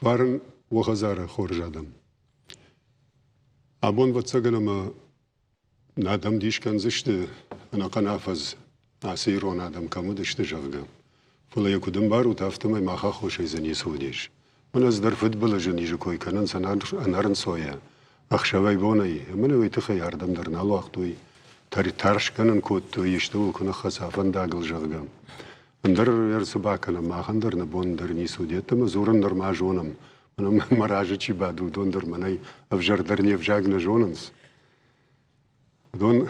Фарн уӕ хӕдзары хорз адӕм! Абон, ӕвӕццӕгӕн, ӕмӕ нӕ адӕм дис кӕндзысты, ӕнӕхъӕн афӕдз ацы ирон адӕм кӕм уыдысты, зӕгъгӕ. Фӕлӕ йӕ куыд ӕмбарут, афтӕмӕй мах аххосӕй дзы ницы уыдис. Мӕнӕ ӕз дӕр фыдбылызы низы кой кӕнынц ӕнӕрынцойӕ, ӕхсӕвӕй-бонӕй, ӕмӕ нӕ уый тыххӕй ардӕм дӕр нал уагътой, тӕрсгӕ нын кодтой, истӕуыл куы ныххӕца фӕндагыл, зӕгъгӕ. Ӕндӕр цы бакӕнӕм, махӕн дӕр нӕ бон дӕр ницы уыд, ӕмӕ дзурын нырма зонӕм. Мӕ разы чи бады, уыдон дӕр мӕнӕй ӕвзӕрдӕр не взаг нӕ зонынц. Уыдон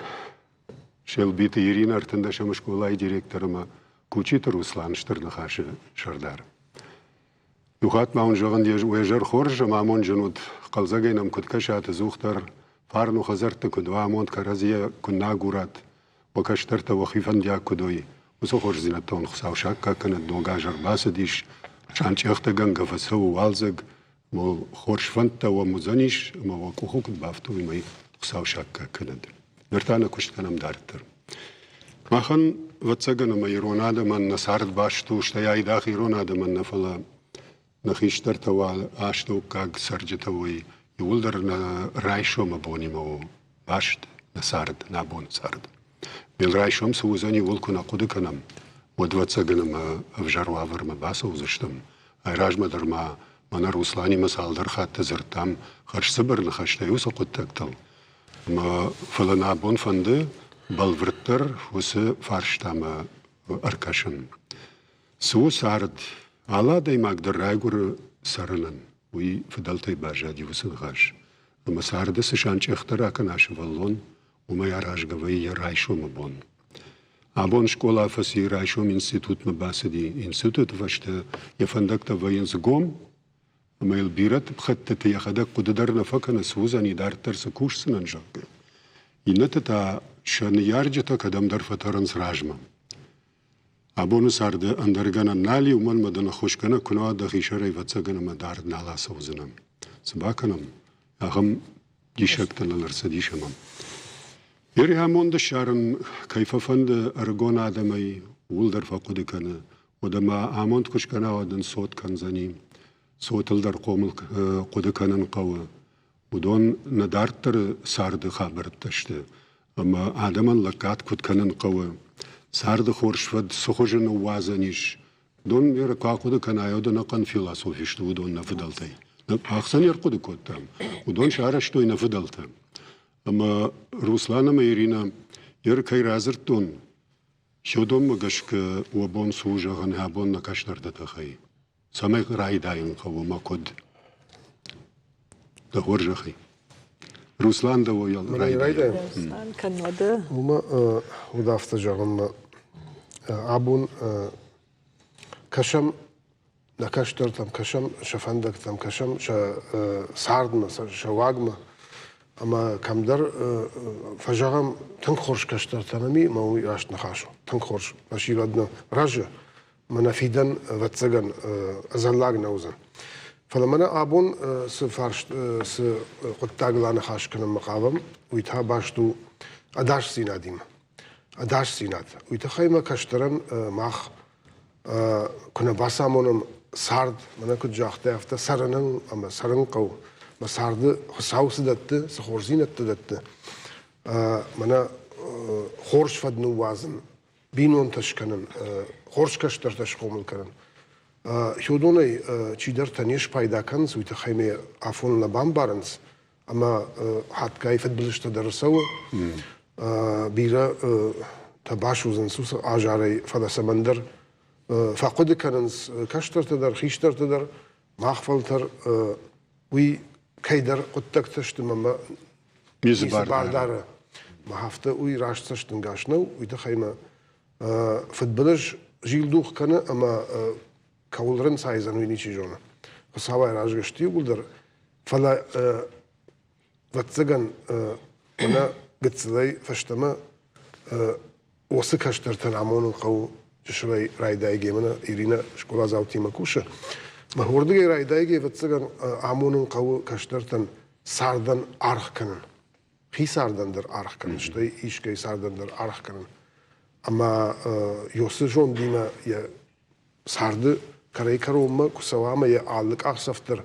Селбиты Иринӕ ӕртындӕсӕм скъолайы директор ӕмӕ Кучиты Руслан Стыр Ныхасы сӕрдар. Иу хатт ма уын зӕгъын, уӕ зӕр хорз ӕмӕ амондджын уыд, хъӕлдзӕгӕй нӕм куыд кӕсат, ӕдзухдӕр фарн у хӕдзӕртты куыд уа, амонд кӕрӕдзийӕ куы нӕ агурат, уӕ кӕстӕртӕ уӕхи фӕндиаг куыд уой, уыцы хорздзинӕдтӕ уын Хуыцау саккаг кӕнӕд, ног аз ӕрбацыдис, санчъехтӕгӕнгӕ фӕцӕуы уалдзӕг, ӕмӕ хорз фӕндтӕ уӕм уыдзӕнис, ӕмӕ уӕ къухы куыд бафта, уымӕй Хуыцау саккаг кӕнӕд. Ныр та нӕ куыст кӕнӕм дарддӕр. Махӕн, ӕвӕццӕгӕн, ӕмӕ ирон адӕмӕн нӕ цард баст у, стӕй айдагъ ирон адӕмӕн нӕ, фӕлӕ нӕ хистӕртӕ уа, астӕуккаг цӕрджытӕ уой, иууылдӕр нӕ райсомы бонимӕ у баст нӕ цард, нӕ абоны цард. Мел райсом цы уыдзӕни, ууыл куы нӕ хъуыды кӕнӕм, уӕд, ӕвӕццӕгӕн, ӕмӕ ӕвзӕр уавӕрмӕ бацӕудзыстӕм. Айразмӕ дӕр ма мӕнӕ Русланимӕ цалдӕр хатты дзырдтам хӕрзцыбыр ныхӕстӕй уыцы хъуыддӕгтыл. Ӕмӕ фӕлӕ нӕ абон фӕнды бӕлвырддӕр уыцы фарстамӕ ӕркӕсын. Цы у цард? Алы адӕймаг дӕр райгуыры цӕрынӕн. Уый фыдӕлтӕй баззади уыцы ныхас. Ӕмӕ царды цы санчъехтӕ ракӕна сывӕллон, уымӕй аразгӕ вӕййы йӕ райсомы бон. Абон скъола фӕци, райсом институтмӕ бацыди. Институты фӕстӕ йӕ фӕндӕгтӕ вӕййынц гом, ӕмӕ йыл бирӕ хӕттыты йӕхӕдӕг хъуыды дӕр нӕ фӕкӕны, цы уыдзӕни, дарддӕр цы кусдзынӕн, зӕгъгӕ. Иннӕтӕ та сӕ ныййарджытӕ кӕдӕмдӕр фӕтӕрынц размӕ. Абоны царды ӕндӕр гӕнӕн нал и, уымӕн ӕмӕ дын ӕххуысгӕнӕг куы нӕ уа, дӕхи сӕрӕй ӕвӕццӕгӕн ӕмӕ дард нал ацӕудзынӕ. Цы бакӕнӕм, ахӕм диссӕгтӕ ныл ӕрцыдис ӕмӕ. Йе амонды ссарын кӕй фӕфӕнды ӕрыгон адӕмӕй, ууыл дӕр фӕхъуыды кӕны. Уӕдӕ ма амонд куы скӕна, уӕд ын цот кӕндзӕни. Цотыл дӕр хъомыл хъуыды кӕнын хъӕуы. Уыдон нӕ дарддӕры царды хабӕрттӕ сты, ӕмӕ адӕмӕн лӕггад куыд кӕнын хъӕуы, царды хорз фӕд цы хуызы ныууадзӕн ис, уыдон куы ахъуыды кӕнай, уӕд ӕнӕхъӕн философи сты уыдон нӕ фыдӕлтӕй. Мах сӕ не рхъуыды кодтам, уыдон сарӕзтой нӕ фыдӕлтӕ. Ӕмӕ Руслан ӕмӕ Иринӕ, ер кӕй радзырдтон, Сёдонмӕ гӕсгӕ уӕ бон цы у зӕгъын абон нӕ кӕстӕрты тыххӕй? Цӕмӕй райдайын хъӕуы мӕ куыд? Дӕ хорзӕхӕй. Руслан дӕуыл райдайӕм. Руслан, кӕннод. Уымӕ уыд афтӕ зӕгъынмӕ. Абон кӕсӕм нӕ кӕстӕртӕм, кӕсӕм сӕ фӕндӕгтӕм, кӕсӕм сӕ цардмӕ, сӕ уагмӕ. Ӕмӕ кӕмдӕр фӕзӕгъӕм, тынг хорз кӕстӕртӕ нӕм и, ӕмӕ уый раст ныхас у. Тынг хорз фӕсивӕд нӕ рӕзы, мӕнӕ фидӕн, ӕвӕццӕгӕн, ӕдзӕллаг нӕ уыдзӕн. Фӕлӕ мӕнӕ абон цы фарст, цы хъуыддагыл аныхас кӕнынмӕ хъавӕм, уый та баст у ӕдасдзинадимӕ. Ӕдасдзинад. Уый тыххӕй мӕ кӕстӕрӕн мах куы нӕ бацамонӕм цард, мӕнӕ куыд загътай, афтӕ цӕрынӕн ӕмӕ цӕрын хъӕуы. Мӕ царды Хуыцау цы дӕтты, цы хорздзинӕдтӕ дӕтты, мӕнӕ хорз фӕд ныууадзын, бинонтӕ скӕнын, хорз кӕстӕртӕ схъомыл кӕнын. Уыдонӕй чидӕртӕ не спайда кӕнынц, уый тыххӕй ме афон нӕ бамбарынц, ӕмӕ хатгай фыдбылызтӕ дӕр цӕуы. Бирӕ та басудзынц уыцы азарӕй, фӕлӕ цӕмӕндӕр фӕхъуыды кӕнынц кӕстӕртӕ дӕр, хистӕртӕ дӕр, мах фӕлтӕр уый кӕйдӕр хъуыддӕгтӕ сты мӕ ницы бар дары. Мӕ афтӕ уый раст цӕстӕнгас нӕу, уый тыххӕй мӕ фыдбылыз зилдух кӕны ӕмӕ кӕуыл рынцайдзӕн, уый ничи зоны. Хуыцауӕй разы сты иууылдӕр, фӕлӕ ӕвӕццӕгӕн мӕнӕ гыццылӕй фӕстӕмӕ уыцы кӕстӕртӕн амонын хъӕуы чысылӕй райдайгӕ. Мӕнӕ Иринӕ скъоладзаутимӕ кусы. Мӕ уырдыгӕй райдайгӕ, ӕвӕццӕгӕн, амонын хъӕуы кӕстӕртӕн цардӕн аргъ кӕнын. Хи цардӕн дӕр аргъ кӕнын, стӕй искӕй цардӕн дӕр аргъ кӕнын. Ӕмӕ Йосы зондимӕ йӕ царды. кӕрӕй-кӕронмӕ куы цӕуа ӕмӕ йӕ алы къахдзӕф дӕр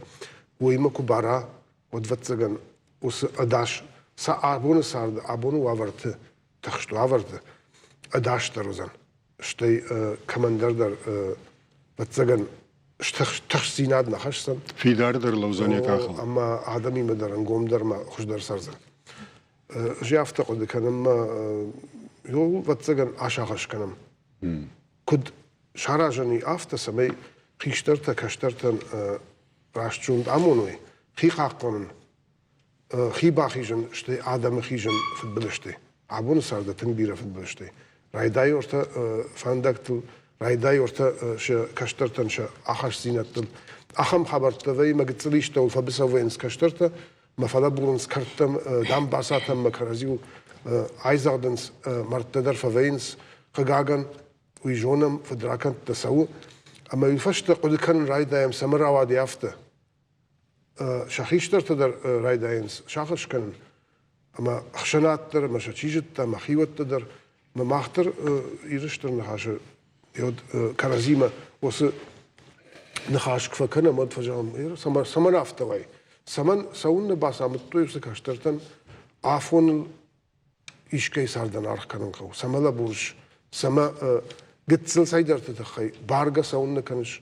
уыимӕ куы бара, уӕд, ӕвӕццӕгӕн, уыцы ӕдас сӕ абоны царды, абоны уавӕрты, тыхст уавӕрты ӕдасдӕр уыдзӕн. Стӕй кӕмӕндӕр дӕр, ӕвӕццӕгӕн, тыхстдзинад нӕ хӕсдзӕн. Фидардӕр лӕудзӕн йӕ къахыл. Ӕмӕ адӕмимӕ дӕр ӕнгомдӕр ӕмӕ хуыздӕр цӕрдзӕн. Ӕз афтӕ хъуыды кӕнын, мӕ ӕвӕццӕгӕн, асагъӕс кӕнӕм. Куыд саразӕн и афтӕ, цӕмӕй хистӕртӕ кӕстӕртӕн раст зонд амоной, хи хъахъхъӕнын, хи бахизын, стӕй адӕмы хизын фыдбылызтӕй. Абоны царды тынг бирӕ фыдбылызтӕй. Райдай ортӕ фӕндӕгтыл, райдай ортӕ сӕ кӕстӕртӕн сӕ ахастдзинӕдтыл. Ахӕм хабӕрттӕ вӕййы, мӕ гыццыл истӕуыл фӕбыцӕу вӕййынц кӕстӕртӕ, мӕ фӕлӕбурынц кӕрдтӕм, дамбацатӕм мӕ кӕрӕдзиуыл айдзӕгъдынц, мӕрдтӕ дӕр фӕвӕййынц. Хъыгагӕн, уый зонӕм, фыдракӕндтӕ цӕуы. Ӕмӕ уый фӕстӕ хъуыды кӕнын райдайӕм, цӕмӕ рауади афтӕ. Сӕ хистӕртӕ дӕр райдайынц сахуыр кӕнын, ӕмӕ ӕхсӕнад дӕр, ӕмӕ сӕ чи зыдта, ӕмӕ хиуӕттӕ дӕр, ӕмӕ мах дӕр Иры Стыр Ныхасы уӕд кӕрӕдзимӕ уыцы ныхас куы фӕкӕнӕм, уӕд фӕзӕгъӕм, цӕмӕн афтӕ уай? Цӕмӕн цӕуыннӕ бацамыдтой уыцы кӕстӕртӕн афоныл искӕй цардӕн аргъ кӕнын хъӕуы, цӕмӕ лӕбурыс, цӕмӕ гыццыл цӕйдӕрты тыххӕй баргӕ цӕуыннӕ кӕныс,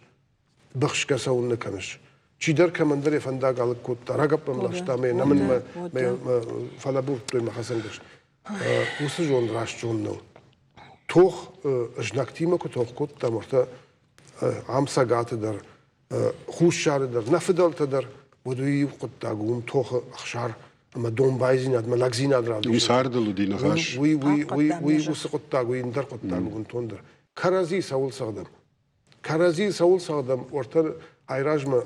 быхсгӕ цӕуыннӕ кӕныс. Чидӕр кӕмӕндӕр йӕ фӕндаг алыг кодта, рагӕпп ӕм ласта ӕмӕ йӕ нӕмынмӕ фӕлӕбурдтой мӕ хӕцӕнгарз. Уыцы зонд раст зонд нӕу. Тох знӕгтимӕ куы тох кодтам, уӕртӕ ам Цӕгаты дӕр, Хуссары дӕр, нӕ фыдӕлтӕ дӕр, уӕд уый иу хъуыддаг у, уым тохы ӕхсар ӕмӕ домбайдзинад ӕмӕ лӕгдзинад равдисын. Уым цардыл уыди ныхас. Уый, уый, уый, уый уыцы хъуыддаг, уый ӕндӕр хъуыддаг у бынтондӕр. Кӕрӕдзи цӕуыл цӕгъдӕм? Кӕрӕдзи цӕуыл цӕгъдӕм? Уӕртӕ айразмӕ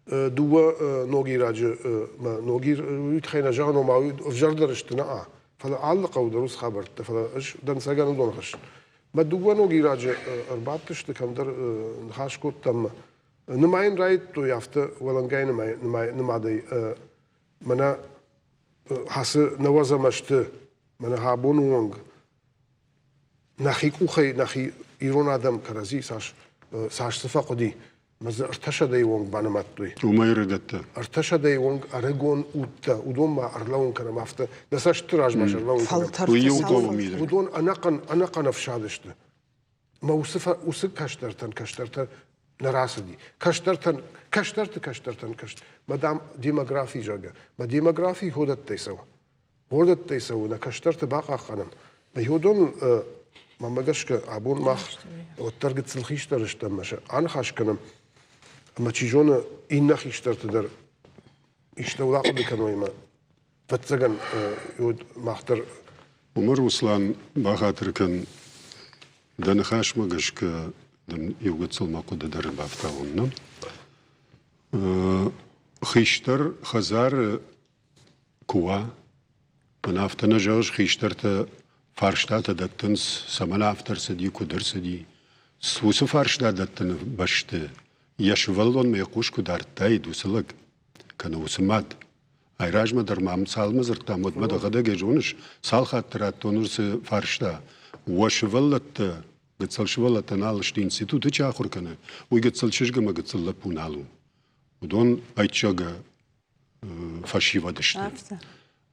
дыууӕ ногираджы Ногир уый тыххӕй нӕ зӕгъын, ома ӕвзӕрдӕр сты, нӕ, фӕлӕ алы хъӕуы дӕр уыцы хабӕрттӕ, фӕлӕ ӕз дӕнцӕгӕн уыдон хӕссын. Мӕ дыууӕ ногираджы ӕрбадтысты, кӕмдӕр ныхас кодтам. Нымайын райдыдтой афтӕ уӕлӕнгай нымадӕй. Мӕнӕ ацы нӕуӕдзӕм ӕзты, мӕнӕ абоны онг нӕхи къухӕй нӕхи ирон адӕм кӕрӕдзи цас цас цы фӕхъуыди, мӕ дзы ӕртӕсӕдӕйы онг банымадтой. Уымӕй ӕрыгӕттӕ? Ӕртӕсӕдӕйы онг ӕрыгон удтӕ, уыдон ма ӕрлӕууын кӕнӕм афтӕ, нӕ цӕсты размӕ сӕрлӕууын кӕнӕм. Уый иу хъӕуы мидӕг. Уыдон ӕнӕхъӕн, ӕнӕхъӕн ӕфсад сты. Мӕ уыцы, уыцы кӕстӕртӕн кӕстӕртӕ нӕ рацыди. Кӕстӕртӕн, кӕстӕрты кӕстӕртӕн кӕст. Мӕ дам, демографи, зӕгъгӕ. Мӕ демографи ходӕттӕй цӕуы. Горӕттӕй цӕуы, нӕ кӕстӕрты бахъахъхъӕнӕм. Уыдон, мӕнмӕ гӕсгӕ, абон мах уӕддӕр гыццыл хистӕр стӕм ӕмӕ сӕ аныхас кӕнӕм. Ӕмӕ чи зоны, иннӕ хистӕрты дӕр истӕуыл ахъуыды кӕной ӕмӕ, ӕвӕццӕгӕн, мах дӕр. Уымӕ, Руслан, бахатыр кӕн, дӕ ныхасмӕ гӕсгӕ дын иу гыццыл мӕ хъуыды дӕр бафтауон, нӕ? Хистӕр хӕдзары Куы уа, мӕн афтӕ нӕ зӕгъыс, хистӕртӕ фарстатӕ дӕттынц, цӕмӕн афтӕ ӕрцыди, куыд ӕрцыди. Уыцы фарста дӕттыны бӕсты йӕ сывӕллонмӕ йӕ хъус куы дардтаид уыцы лӕг, кӕнӕ уыцы мад. Айразмӕ дӕр ма цалмӕ дзырдтам, уӕдмӕ дӕхӕдӕг ӕй зоныс, цал хатты радтон уыцы фарста. Уӕ сывӕллӕттӕ, гыццыл сывӕллӕттӕ нал сты, институты чи ахуыр кӕны, уый гыццыл чызг ӕмӕ гыццыл лӕппу нал у. Уыдон ӕцӕг фӕсивӕд сты.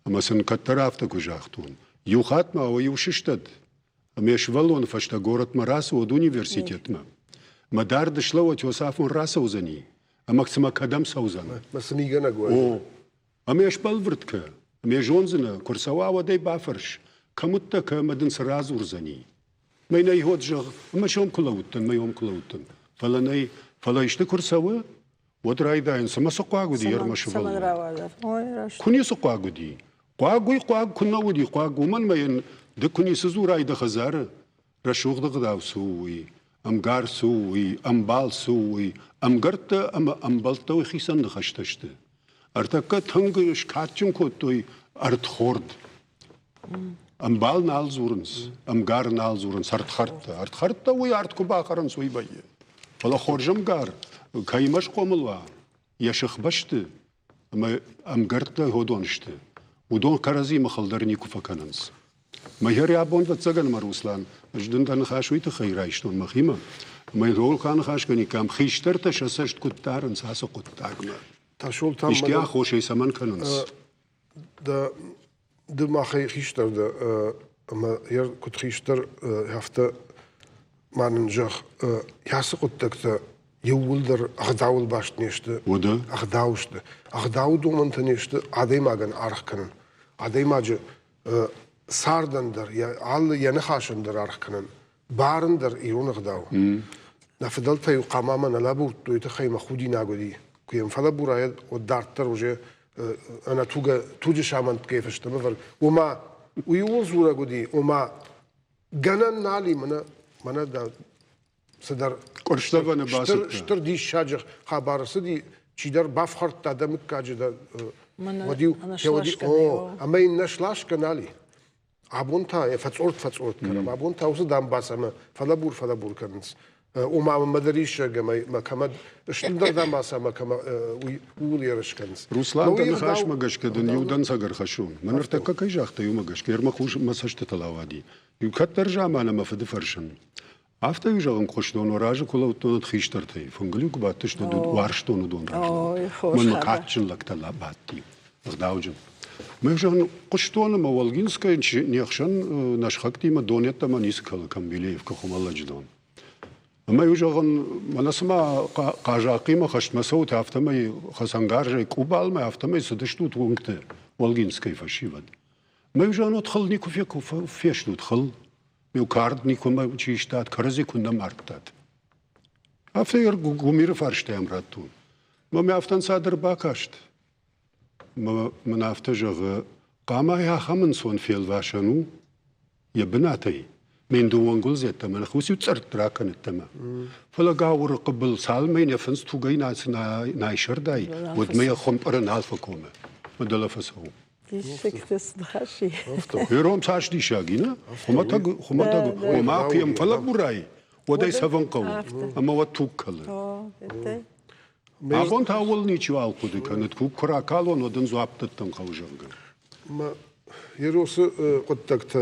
Ӕмӕ сын кӕддӕр афтӕ куы загътон, иу хатт ма уӕ иу сыстӕд, ӕмӕ сывӕллоны фӕстӕ горӕтмӕ рацӕуӕд университетмӕ. Мӕ дард слӕууӕд Иосафон рацӕудзӕни, ӕмӕ цымӕ кӕдӕм цӕудзӕн? Мӕ цы мигӕнӕг уа? О, ӕмӕ сбӕлвырд кӕ, ӕмӕ зондзынӕ, куы рцӕуа, уӕд ӕй бафӕрс, кӕм уыдтӕ, кӕ ӕмӕ дын цы радзурдзӕни. Мӕнӕ йод зӕгъ, ӕмӕ сом куы лӕууыдтӕн, мӕ йом куы лӕууыдтӕн. Фӕлӕ нӕй, фӕлӕ исты куы рцӕуы, уӕд райдайын, цымӕ цы хъуаг уыди ӕрмӕст сывӕллон? Куы ницы хъуаг уыди. Хъуаг уый хъуаг куы нӕ уыди, хъуаг уымӕн мӕ йын ды куы ницы дзурай дӕ хӕдзары, рӕсугъд ӕгъдау цы у уый, ӕмгар цы у уый, ӕмбал цы у уый, ӕмгӕрттӕ ӕмӕ ӕмбӕлттӕ уый хицӕн ныхӕстӕ сты. Ӕртӕккӕ тынг скадджын кодтой ӕрдхорд. Ӕмбал нал дзурынц, ӕмгар нал дзурынц, ӕрдхӕрдтӕ. Ӕрдхӕрдтӕ уый ард куы бахӕрынц, уый вӕййы. Фӕлӕ хорз ӕмгар кӕимӕ схъомыл уа, йӕ сыхбӕсты ӕмӕ ӕмгӕрттӕ уыдон сты. Уыдон кӕрӕдзимӕ хыл дӕр никуы фӕкӕнынц. Мӕ абон ӕвӕццӕгӕн, мӕ Руслан, ӕз дын дӕ ныхас уый тыххӕй райстон мӕхимӕ. Ӕмӕ йыл куы аныхас кӕниккам, хистӕртӕ сӕ цӕст куыд дарынц ацы хъуыддагмӕ? Тасолтан, Исты аххосӕй цӕмӕн кӕнынц? Дӕ ды махӕй хистӕр дӕ ӕмӕ йӕ куыд хистӕр, афтӕ ма нын зӕгъ, ацы хъуыддӕгтӕ иууылдӕр ӕгъдауыл баст не сты. Уӕдӕ? Ӕгъдау сты. Ӕгъдауы домӕнтӕ не сты адӕймагӕн аргъ кӕнын. Адӕймаджы цардӕн дӕр, йӕ алы йӕ ныхасӕн дӕр аргъ кӕнын. Барын дӕр ирон ӕгъдау. Нӕ фыдӕлтӕ-иу хъамамӕ нӕ лӕбурдтой, тыххӕй мӕ худинаг уыди. Куы йӕм фӕлӕбурай, уӕд дарддӕр уже ӕнӕ тугӕ, туджы самӕнтгӕй фӕстӕмӕ вӕрд. Ома, уый ууыл дзурӕг уыди, ома, гӕнӕн нал и, мӕнӕ, мӕнӕ дӕ цыдӕр Къуырцдзӕвӕны бацыдтӕ. Стыр диссаджы хабар цыди, чидӕр бафхӕрдта дӕ мыггаджы дӕ уӕд-иу о, ӕмӕ йын нӕ сласгӕ нал и. Абон та йӕ фӕцъорт-фӕцъорт кӕнӕм, абон та уыцы дамбацамӕ фӕлӕбур-фӕлӕбур кӕнынц. Ома мӕ дӕр исӕг ӕмӕ мӕ кӕмӕ стырдӕр дамбаца ӕмӕ кӕмӕ уый ууыл ерыс кӕнынц. Руслан, дӕ ныхасмӕ гӕсгӕ дын иу дӕнцӕг ӕрхӕссон. Мӕ ныртӕккӕ кӕй загътай, уымӕ гӕсгӕ ӕрмӕ хъус мӕ цӕстытыл ауади. Иу кӕддӕр заманы мӕ фыды фӕрсын. Афтӕ-иу зӕгъын хъуыстон, уӕ разы куы лӕудтон ӕд хистӕртӕй, фынгыл-иу куы бадтысты, уарзтон уыдон разы. Мӕнмӕ кадджын лӕгтӕ бадти, ӕгъдауджын. Мӕ зӕгъын, хъуыстон ӕмӕ Волгинскӕйы не хсӕн нӕ сыхӕгтимӕ дон йеддӕмӕ ницы кӕлы Камбилеевкӕ Хуымӕллӕджы дон. Ӕмӕ-иу зӕгъын, мӕнӕ цыма хъазахъхъимӕ хӕстмӕ цӕут, афтӕмӕй хӕцӕнгарзӕй къубалмӕ, афтӕмӕй цыдыстут уынгты Волгинскӕйы фӕсивӕд. Мӕ зӕгъын, хыл никуы фестут, хыл. Иу кард никуы чи истат, кӕрӕдзи куы нӕ мардтат. Афтӕ йӕ гуымиры фарстӕ йӕм радтон. Мӕ мӕ афтӕ ӕнцад ӕрбакаст. Мӕ мын афтӕ зӕгъы, хъамайы ахӕм ӕнцон фелвасӕн у йӕ бынатӕй. Ме ндыуонгуылдзӕттӕ мӕ ныхус-иу цъыртт ракӕныдтӕ мӕ. Фӕлӕ гауыры хъыбыл цалынмӕ йын йӕ фындз тугӕй найсӕрдай, уӕдмӕ йӕ хуымпъыры нал фӕкомы. Мӕ дӕлӕ фӕцӕуы. Диссӕгтӕ цы ныхас и. Ирон цас диссаг и, нӕ? Хуымӕтӕг, хуымӕтӕг, ома куы йӕм фӕлӕбурай, уӕд ӕй цӕвын хъӕуы, ӕмӕ уӕд туг кӕлы. Абон та ууыл ничиуал хъуыды кӕны, туг куы ракалон, уӕд ын дзуапп дӕттын хъӕуы, зӕгъгӕ. Еросы хъуыддӕгтӕ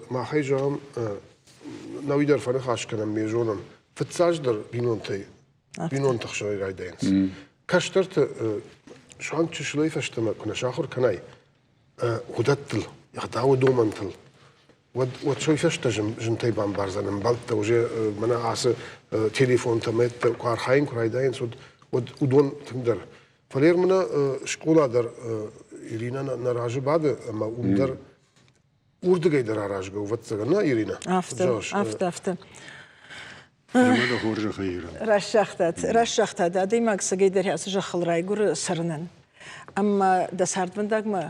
махӕй зӕгъӕм, науи дӕр фӕныхас кӕнӕм, ме зонӕм. Фыццаджыдӕр бинонтӕй бинонты хсӕнӕй райдайынц. Кӕстӕрты суанг чысылӕй фӕстӕмӕ куы нӕ сахуыр кӕнай уыдӕттыл, ӕгъдауы домӕнтыл, уӕд уӕд сой фӕстӕ зынтӕй бамбардзӕн ӕмбӕлттӕ уже мӕнӕ ацы телефонтӕ мӕттӕ куы архайын куы райдайынц, уӕд уӕд уыдон тынгдӕр. Фӕлӕ мӕнӕ скъола дӕр Иринӕ нӕ разы бады ӕмӕ уым дӕр уырдыгӕй дӕр аразгӕ у, ӕвӕццӕгӕн, нӕ, Иринӕ? Афтӕ, афтӕ, афтӕ. Раст загътат, адӕймаг цӕгӕйдӕр ацы зӕххыл райгуыры цӕрынӕн. Ӕмӕ дӕ цардвӕндагмӕ,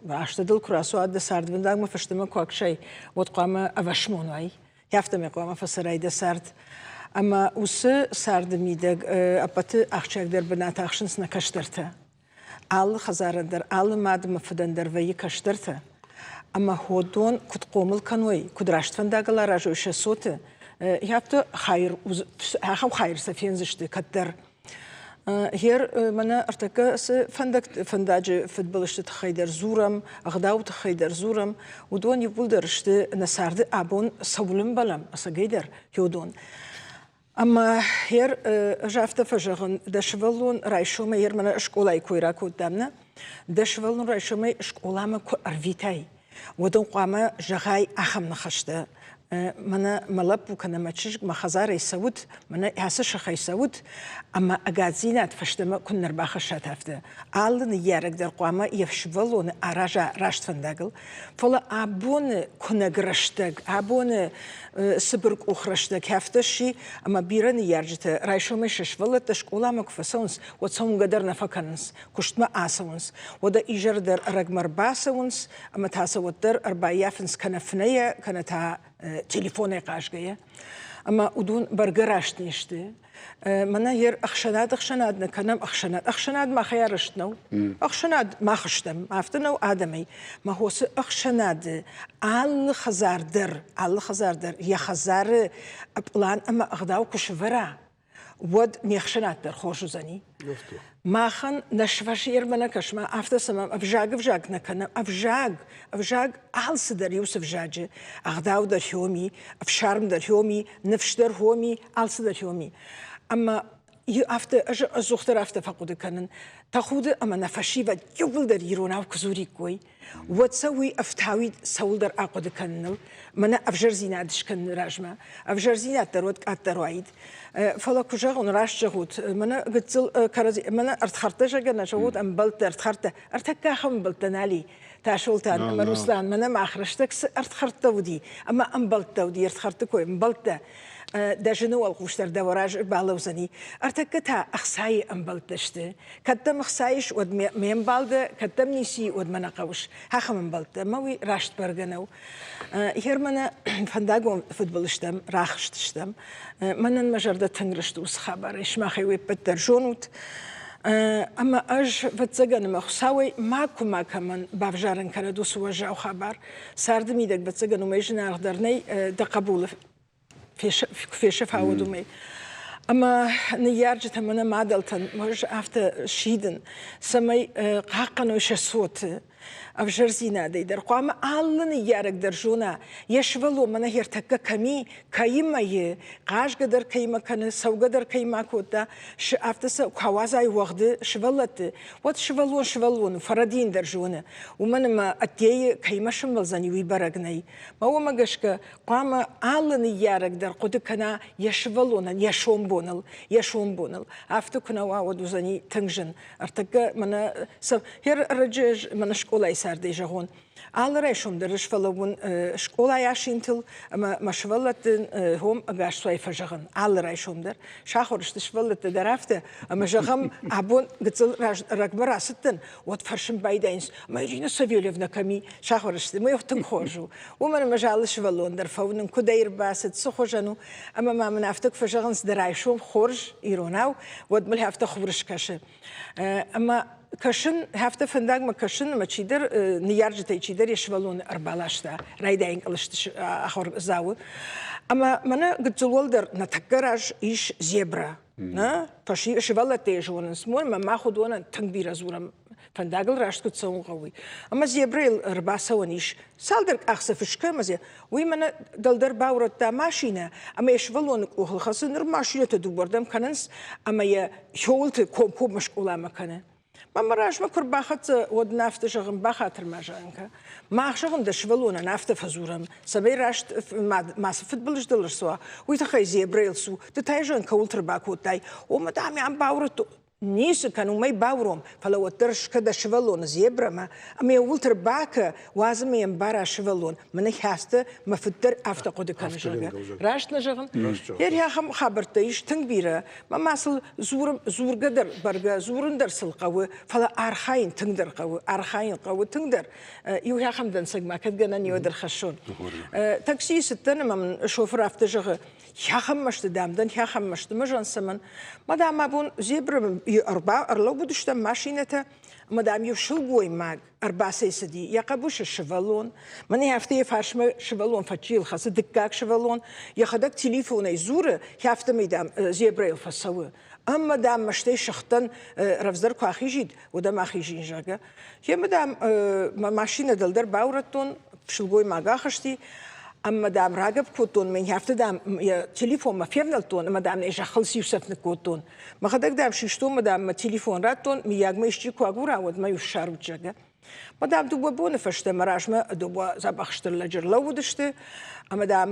азты дыл куы рацуа, дӕ цардвӕндагмӕ фӕстӕмӕ куы аксай, уӕд хъуамӕ ӕвӕсмон уай. Афтӕмӕй хъуамӕ фӕцӕрай дӕ цард. Ӕмӕ уыцы царды мидӕг ӕппӕты ахсджиагдӕр бынат ахсынц нӕ кӕстӕртӕ. Алы хӕдзарӕн дӕр, алы мад ӕмӕ фыдӕн дӕр вӕййы кӕстӕртӕ. Ӕмӕ ходон куыд хъомыл кӕной, куыд раст фӕндагыл аразой сӕ цоты, афтӕ хайыр, ахӕм хайыр сӕ фендзысты кӕддӕр. Гъер мӕнӕ ӕртӕккӕ цы фӕндаджы фыдбылызты тыххӕй дӕр дзурӕм, ӕгъдауы тыххӕй дӕр дзурӕм, уыдон иууылдӕр сты нӕ царды абон цӕуыл ӕмбӕлӕм, ӕцӕгӕйдӕр, уыдон. Ӕмӕ ер ӕз афтӕ фӕзӕгъын, дӕ сывӕллон райсомӕй ер мӕнӕ скъолайы кой ракодтам, нӕ? Дӕ сывӕллон райсомӕй скъоламӕ куы ӕрвитай, уӕд ын хъуамӕ зӕгъай ахӕм ныхӕстӕ. Мӕнӕ мӕ лӕппу кӕнӕ мӕ чызг мӕ хӕдзарӕй цӕут, мӕнӕ ацы сыхӕй цӕут, ӕмӕ ӕгаддзинад фӕстӕмӕ куыннӕ рбахӕссат афтӕ. Алы ныййарӕг дӕр хъуамӕ йӕ сывӕллоны араза раст фӕндагыл. Фӕлӕ абоны куынӕг рӕстӕг, абоны цыбыркъух рӕстӕг афтӕ сси, ӕмӕ бирӕ ныййарджытӕ райсомӕй сӕ сывӕллӕттӕ скъоламӕ куы фӕцӕуынц, уӕд сӕ уынгӕ дӕр нӕ фӕкӕнынц, куыстмӕ ацӕуынц. Уӕдӕ изӕры дӕр ӕрӕгмӕ ӕрбацӕуынц ӕмӕ та сӕ уӕддӕр ӕрбаййафынц кӕнӕ фынӕйӕ, кӕнӕ та телефонӕй хъазгӕйӕ. Ӕмӕ уыдон бӕргӕ раст не сты. Мӕнӕ ер ӕхсӕнад ӕхсӕнад нӕ кӕнӕм ӕхсӕнад. Ӕхсӕнад махӕй арӕзт нӕу. Ӕхсӕнад мах стӕм, афтӕ нӕу адӕмӕй. Мӕ хосы ӕхсӕнады алы хӕдзар дӕр, алы хӕдзар дӕр йӕ хӕдзары пълан ӕмӕ ӕгъдау куы сӕвӕра, уӕд не хсӕнад дӕр хорз уыдзӕни. Махӕн нӕ сфӕсермӕ нӕ кӕсмӕ, афтӕ цӕмӕ ӕвзаг ӕвзаг нӕ кӕнӕм, ӕвзаг, ӕвзаг алцыдӕр иу цы взаджы, ӕгъдау дӕр хьоми, ӕфсарм дӕр хьоми, ныфс дӕр хьоми, алцыдӕр хьоми. Ӕмӕ афтӕ ӕз ӕдзухдӕр афтӕ фӕхъуыды кӕнын, тӕхуды ӕмӕ нӕ фӕсивӕд иууылдӕр иронау куы дзуриккой, уӕд сӕ уый ӕфтауид цӕуылдӕр ахъуыды кӕныныл, мӕнӕ ӕвзӕрдзинад скӕныны размӕ. Ӕвзӕрдзинад дӕр уӕд къаддӕр уаид. Фӕлӕ куы зӕгъон, раст зӕгъут, мӕнӕ гыццыл кӕрӕдзи, мӕнӕ ӕрдхӕрдтӕ зӕгъгӕ нӕ зӕгъут, ӕмбӕлттӕ, ӕрдхӕрдтӕ, ӕртӕккӕ ахӕм ӕмбӕлттӕ нал и. Тасолтан ӕмӕ Руслан, мӕнӕ мах рӕстӕг цы ӕрдхӕрдтӕ уыди ӕмӕ ӕмбӕлттӕ уыди, ӕрдхӕрдты кой, ӕмбӕлттӕ, дӕ зыны уӕлхъус дӕр дӕ раз балӕудзӕни. Ӕртӕккӕ та ӕхцайы ӕмбӕлттӕ сты. Кӕд дӕм ӕхца ис, уӕд ме мбал дӕ, кӕд дӕм ницы и, уӕд мӕ нӕ хъӕуыс. Ахӕм ӕмбӕлттӕ мӕ уый раст бӕргӕ нӕу. Германы фӕндагон фыдбылызтӕм рахызтыстӕм. Мӕнӕн мӕ зӕрдӕ тынг рыст уыцы хабарӕй, сымахӕй уе ппӕт дӕр зонут. Ӕмӕ ӕз, ӕвӕццӕгӕн, ӕмӕ Хуыцауӕй макуы макӕмӕн бавзарын кӕнӕд уыцы уӕззау хабар. Царды мидӕг, ӕвӕццӕгӕн, уымӕй зынаргъдӕр нӕй дӕ хъӕбулы фесӕфа, уӕд уымӕй. Ӕмӕ ныййарджытӕ мӕнӕ мадӕлтӕн ӕз афтӕ сидын, цӕмӕй хъахъхъӕной сӕ цоты ӕвзӕрдзинадӕй дӕр. Хъуамӕ алы ныййарӕг дӕр зона, йӕ сывӕллон мӕнӕ ӕртӕккӕ кӕм и, кӕимӕ и, хъазгӕ дӕр кӕимӕ кӕны, цӕугӕ дӕр кӕимӕ кодта, афтӕ сӕ куы ауадзай уӕгъды сывӕллӕтты, уӕд сывӕллон сывӕллоны фӕрӕдийын дӕр зоны, уымӕн ӕмӕ ӕддейы кӕимӕ сӕмбӕлдзӕни, уый бӕрӕг нӕй. Мӕ уымӕ гӕсгӕ хъуамӕ алы ныййарӕг дӕр хъуыды кӕна йӕ сывӕллонӕн йӕ сомбоныл, йӕ сомбоныл. Афтӕ куы нӕ уа, уӕд уыдзӕни тынг зын. Ӕртӕккӕ мӕнӕ ӕрӕджы мӕнӕ скъолайы цардӕй зӕгъон. Алы райсом дӕр ӕз фӕлӕууын скъолайы асинтыл ӕмӕ мӕ сывӕллӕтты хом ӕгасцуай фӕзӕгъын. Алы райсом дӕр. Сахуыр сты сывӕллӕттӕ дӕр афтӕ, ӕмӕ зӕгъӕм, абон гыццыл рӕгмӕ рацыдтӕн, уӕд фӕрсын байдайынц, ӕмӕ Ирина Савельевна кӕм и? Сахуыр сты, мӕ тынг хорз у. Уымӕн ӕмӕ ӕз алы сывӕллон дӕр фӕуынын, куыдӕй ӕрбацыд, цы хуызӕн у. Ӕмӕ ма мын афтӕ куы фӕзӕгъынц, дӕ райсом хорз иронау, уӕд мыл афтӕ хур скӕсы. Ӕмӕ кӕсын, афтӕ фӕндагмӕ кӕсын, ӕмӕ чидӕр, ныййарджытӕй чидӕр йӕ сывӕллоны ӕрбаласта райдайӕн кълӕсты ахуырдзауы. Ӕмӕ мӕнӕ гыццыл уӕлдӕр нӕ тӕккӕ раз ис зебра. Нӕ, сывӕллӕттӕ йӕ зонынц, ӕмӕ мах уыдонӕн тынг бирӕ дзурӕм, фӕндагыл раст куыд цӕуын хъӕуы. Ӕмӕ зебрайыл ӕрбацӕуӕн ис цалдӕр къахдзӕфы скӕ, ӕмӕ уый мӕнӕ дӕлдӕр баурӕдта машинӕ, ӕмӕ йӕ сывӕллоны къухыл хӕцы, ныр машинӕтӕ дыууӕрдӕм кӕнынц, ӕмӕ йӕ хиуылты комкоммӕ скъоламӕ кӕны. Мӕ мӕ размӕ куы рбахӕццӕ, уӕд ын афтӕ зӕгъын, бахатыр ма зӕгъын кӕ. Мах зӕгъын дӕ сывӕллонӕн афтӕ фӕдзурӕм, цӕмӕй раст мацы фыдбылыз дыл ӕрцӕуа, уый тыххӕй зебрайыл цу, ды та зӕгъын кӕуылты рбакодтай. Омӕ, дам, ӕм баурӕдтон. Ницы кӕн, уымӕй бауром, фӕлӕ уӕддӕр скӕ дӕ сывӕллоны зебрамӕ ӕмӕ йӕ ууылты рбакӕ, уадз ӕмӕ йӕм бара сывӕллон. Мӕнӕ хӕсты мӕ фыд дӕр афтӕ хъуыды кӕны, зӕгъгӕ. Раст нӕ зӕгъын? Йе ахӕм хабӕрттӕ ис тынг бирӕ. Мӕ ма сыл дзургӕ дӕр бӕргӕ, дзурын дӕр сыл хъӕуы, фӕлӕ архайын тынгдӕр хъӕуы, архайын хъӕуы тынгдӕр. Иу ахӕм дӕнцӕг ма кӕд гӕнӕн и, уӕд ӕрхӕссон. Таксийы цыдтӕн ӕмӕ мын шофыр афтӕ зӕгъы, хӕхӕм мӕсты дам дӕн, хӕхӕм мӕсты мӕ зӕн цӕмӕн. Ма дам абон зебра ӕрлӕууыдыстӕм машинӕтӕ, ӕмӕ дам иу сылгоймаг ӕрбацӕйцыди йӕ хъӕбысы сывӕллон. Мӕнӕ афтӕ йӕ фарсмӕ сывӕллон фӕччийыл хӕцы, дыккаг сывӕллон йӕхӕдӕг телефонӕй дзуры, афтӕмӕй, дам, зебрайыл фӕцӕуы. Ӕмӕ, дам, мӕстӕй сыгъдтӕн, рӕвдздӕр куы ахизид, уӕд ӕм ахизин, зӕгъгӕ. Йемӕ, дам, мӕ машинӕ дӕлдӕр баурӕдтон, сылгоймаг ахызти, ӕмӕ, дам, рагӕпп кодтон, мӕн афтӕ, дам, йӕ телефонмӕ февнӕлдтон ӕмӕ, дам, ӕй зӕххыл сиусӕф ныккодтон. Мӕхӕдӕг, дам, систон ӕмӕ, дам, мӕ телефон радтон, мыййаг мӕ исчи куы агура, уӕд мӕ-иу ссарут, зӕгъгӕ. Мӕ, дам, дыууӕ боны фӕстӕ мӕ размӕ дыууӕ дзӕбӕх стыр лӕджы ӕрлӕууыдысты ӕмӕ, дам,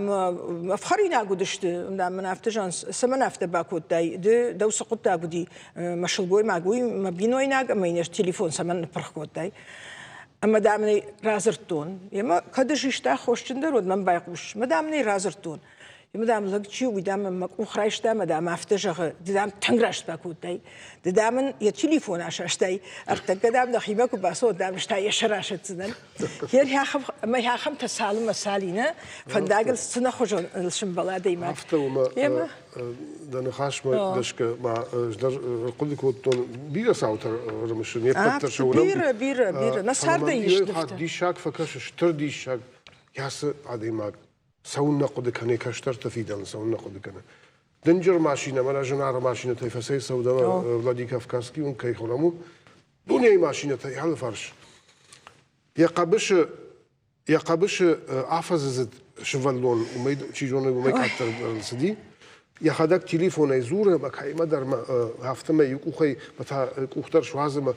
ӕфхӕринаг уыдысты. Дам, мын афтӕ зӕгъынц, цӕмӕн афтӕ бакодтай, ды, дӕу цы хъуыддаг уыди, мӕ сылгоймаг, уый мӕ бинойнаг ӕмӕ йын телефон цӕмӕн ныппырх кодтай. Ӕмӕ, дам, ын радзырдтон. Емӕ кӕд ӕз исты аххосджындӕр, уӕд мӕм байхъус. Мӕ, дам, ын радзырдтон. Ӕмӕ, дам, лӕг чи у, уый, дам, мӕ къух райста ӕмӕ, дам, афтӕ зӕгъы, ды, дам, тынг раст бакодтай. Ды, дам, ын йӕ телефон асастай. Ӕртӕккӕ, дам, нӕхимӕ куы бацӕуон, дам, ӕз та йӕ сӕр асӕтдзынӕн. Ӕмӕ ахӕмтӕ цалынмӕ цали, нӕ? Фӕндагыл цы нӕ хуызон сымбӕла адӕймаг. Афтӕ у, мӕ дӕ ныхасмӕ гӕсгӕ ма ӕз дӕр ӕрхъуыды кодтон бирӕ цаутӕ ӕрымысын, не ппӕт дӕр сӕ уынӕм. Бирӕ, бирӕ, бирӕ. Нӕ цардӕй ис нывтӕ. Диссаг фӕкӕсы, стыр диссаг, кӕцы адӕймаг цӕуыннӕ хъуыды кӕны, кӕстӕрты фидӕн цӕуыннӕ хъуыды кӕны. Дынджыр машинӕ, мӕнӕ зынаргъ машинӕтӕй фӕцӕйцӕуд ӕмӕ Владикавказский уынг кӕй хонӕм, уым дунейы машинӕтӕй алыфарс. Йӕ хъӕбысы йӕ хъӕбысы афӕдзыдзыд сывӕллон, уымӕй, чи зоны, уымӕй къаддӕр цыди. Йӕхӕдӕг телефонӕй дзуры ӕмӕ кӕимӕдӕр афтӕмӕй иу къухӕй та къух дӕр суадзы ӕмӕ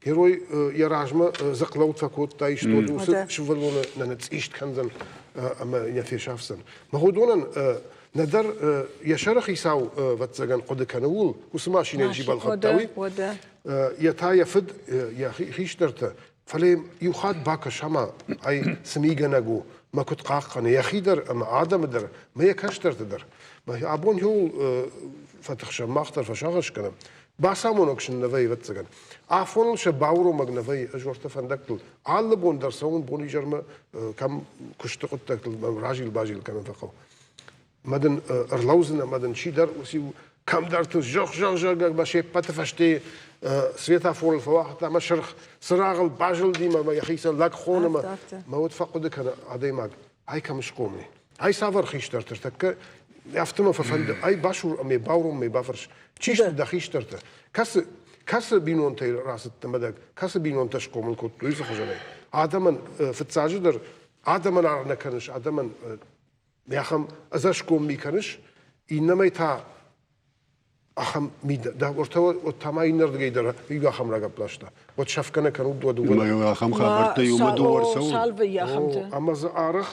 герой йӕ размӕ дзыхълӕуд фӕкодта, истод уыцы сывӕллоны нӕ ныцъист кӕндзӕн ӕмӕ йӕ фесафдзӕн. Мӕ уыдонӕн нӕдӕр йӕ сӕрыхицау, ӕвӕццӕгӕн, хъуыды кӕны ууыл, уыцы машинӕйы чи балхӕдта, уый. Йӕ та йӕ фыд, йӕ хистӕртӕ. Фӕлӕ иу хатт бакӕс ӕмӕ ай цы мигӕнӕг у, мӕ куыд хъахъхъӕны йӕхи дӕр ӕмӕ адӕмы дӕр, мӕ йӕ кӕстӕрты дӕр. Абон иуыл фӕтыхсӕм, мах дӕр фӕсагъӕс кӕнӕм. Бацамонӕг сын нӕ вӕййы, ӕвӕццӕгӕн. Афоныл сӕ бауромӕг нӕ вӕййы, ӕз уӕртӕ фӕндӕгтыл алы бон дӕр цӕуын бон-изӕрмӕ кӕм куысты хъуыддӕгтыл разил-базил кӕнын фӕхъӕуы. Мӕ дын ӕрлӕудзынӕ, мӕ дын чидӕр уыциу кӕмдӕрты зӕгъ-зӕгъ-зӕгъ мӕ се ппӕты фӕсте светофорыл фӕуагъта мӕ сырх цырагъыл базылди мӕ йӕхицӕн лӕг хоны мӕ мӕ уӕд фӕхъуыды кӕны адӕймаг, ай кӕм схъомыл, ай цавӕр хистӕрты тӕккӕ афтӕ мӕ фӕфӕнды, ай басур ӕмӕ бауром мӕ бафӕрс, чи сты дӕ хистӕртӕ, кӕцы кӕцы бинонтӕй рацыдтӕ мӕ дӕ кӕцы бинонтӕ схъомыл кодтой уыцы хуызӕнӕй. Адӕмӕн фыццаджыдӕр адӕмӕн аргъ нӕ кӕныс, адӕмӕн ахӕм ӕдзӕсгом ми кӕныс, иннӕмӕй та ахӕм ми дӕ уӕд та ма иннӕрдыгӕй дӕр иу ахӕм рагӕпп ласта. Уӕд сӕфгӕ нӕ кӕнут уӕ дыууӕ. Ӕмӕ ахӕм хабӕрттӕ иумӕ дыууӕ ӕрцӕуы. Ӕмӕ дзы арӕх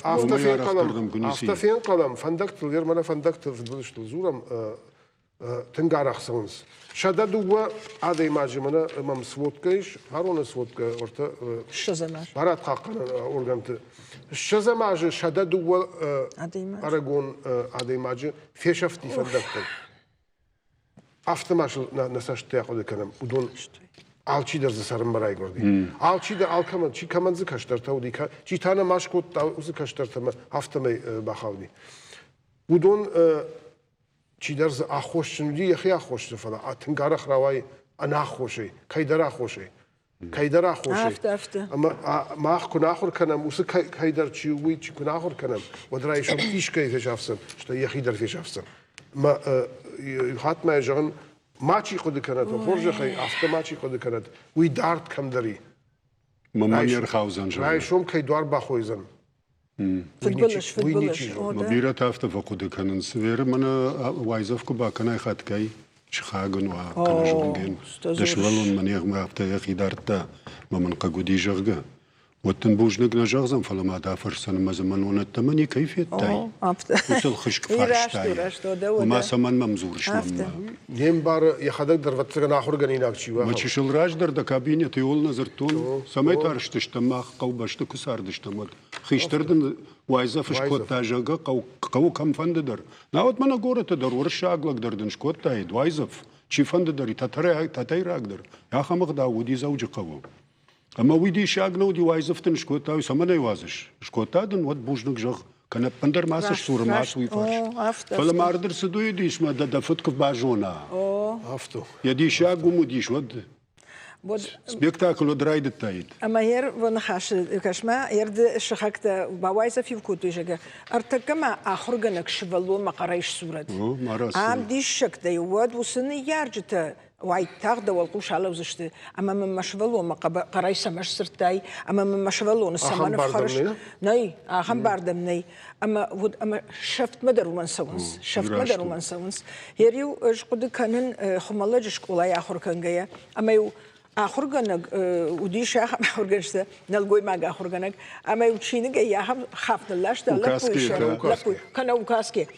афтӕ фенхъӕлӕм, афтӕ фенхъӕлӕм, фӕндӕгтыл, мӕнӕ фӕндӕгты фыдбылызтыл дзурӕм, тынг арӕх цӕуынц. 102 адӕймаджы мӕнӕ мӕм сводкӕ ис, фароны сводкӕ ортӕ барадхъахъхъӕнӕн органты. 20 азы 102 ӕрыгон адӕймаджы фесӕфти фӕндӕгтыл. Афтӕ ма нӕ цӕстытӕ хъуыды кӕнӕм, уыдон алчидӕр дзы цӕрынмӕ райгуырди. Алчидӕр алкӕмӕн, чи кӕмӕн дзы кӕстӕртӕ уыди, чи та нӕ ма скодта, уыцы кӕстӕртӕмӕ афтӕмӕй бахауди. Уыдон чидӕр дзы аххосджын уыди, йӕхи аххосджын, фӕлӕ тынг арӕх рауайы ӕнаххосӕй, кӕйдӕр аххосӕй. Кӕйдӕр аххосӕй. Афтӕ, афтӕ. Ӕмӕ мах куы нӕ ахуыр кӕнӕм, уыцы кӕйдӕр чи у, уый куы нӕ ахуыр кӕнӕм, уӕд райсом искӕй фесафдзӕн, стӕй йӕхи дӕр фесафдзӕн. Мӕ иу хатт ма зӕгъын, мачи хъуыды кӕнӕд, хорзӕхӕй афтӕ мачи хъуыды кӕнӕд, уый дард кӕмдӕр и. Мӕ не рхаудзӕн. Райсом кӕй дуар бахойдзӕн, Фыдбылыз, фыдбылыз. Бирӕтӕ афтӕ фӕхъуыды кӕнынц. Веры мӕнӕ уайдзӕф куы бакӕнай хатгай, сыхаг ын уа, кӕнӕ зонгӕн, дӕ сывӕллон мӕ не афтӕ йӕхи дардта, мӕ мын хъыг уыди, зӕгъгӕ, уӕд дын бузныг нӕ зӕгъдзӕн, фӕлӕ ма дӕ фӕрсдзӕн ӕмӕ дзы мӕн ӕддӕмӕ никӕй федтай? Уыцы лхыскъ фарстайы. Ома цӕмӕн мӕм дзурыс мӕнмӕ? Не мбары, йӕхӕдӕг дӕр ӕвӕццӕгӕн ахуыргӕнинаг чи уа. Мӕ чысыл раздӕр дӕ кабинеты иуыл нӕ дзырдтон, цӕмӕй тарстыстӕм мах хъӕубӕсты куы цардыстӕм, уӕд. Хистӕр дын уайдзӕф скодта, зӕгъгӕ, хъӕуы кӕмфӕнды дӕр. Науӕд мӕнӕ горӕты дӕр уырыссаг лӕг дӕр дын скодтаид уайдзӕф, чифӕнды дӕр, тӕтӕйраг дӕр. Ахӕм ӕгъдау уыди Дзӕуджыхъӕуы. Ӕмӕ уый диссаг нӕ уыди, уайдзӕф дын скодта, уый цӕмӕн ӕй уадзыс? Скодта дын, уӕд бузныг зӕгъ, кӕнӕ ӕппындӕр мацы сдзуры, мацы уый фарс. Фӕлӕ марды рцыд уый уыдис, мӕ дӕ дӕ фыд куы базона. Йӕ диссаг уым уыдис, уӕд Спектакль уӕд райдыдтаид. Ӕмӕ ер ныхасы кӕсмӕ, ерды сыхӕгтӕ бауайдзӕф-иу кодтой, зӕгъгӕ, ӕртӕккӕ ма ахуыргӕнӕг сывӕллонмӕ хъӕрӕй сдзурӕд. Ам диссӕгтӕй уӕд уыцы ныййарджытӕ уайтагъд дӕ уӕлхъус алӕудзысты, ӕмӕ мын мӕ сывӕллонмӕ хъӕрӕй цӕмӕ сдзырдтай, ӕмӕ мын мӕ сывӕллоны цӕмӕн ӕфхӕрыс? Нӕй, ахӕм бар дӕм нӕй. Ӕмӕ уыд ӕмӕ сӕфтмӕ дӕр уымӕн цӕуынц, сӕфтмӕ дӕр уымӕн цӕуынц. Йер-иу ӕз хъуыды кӕнын Хуымӕллӕджы скъолайы ахуыр кӕнгӕйӕ, ӕмӕ-иу ахуыргӕнӕг уыдис ахӕм ахуыргӕнджытӕ, нӕлгоймаг ахуыргӕнӕг, ӕмӕ-иу чиныгӕй ахӕм хафт нылласта лӕппуйы сӕрыл, лӕппуйы, кӕнӕ указке.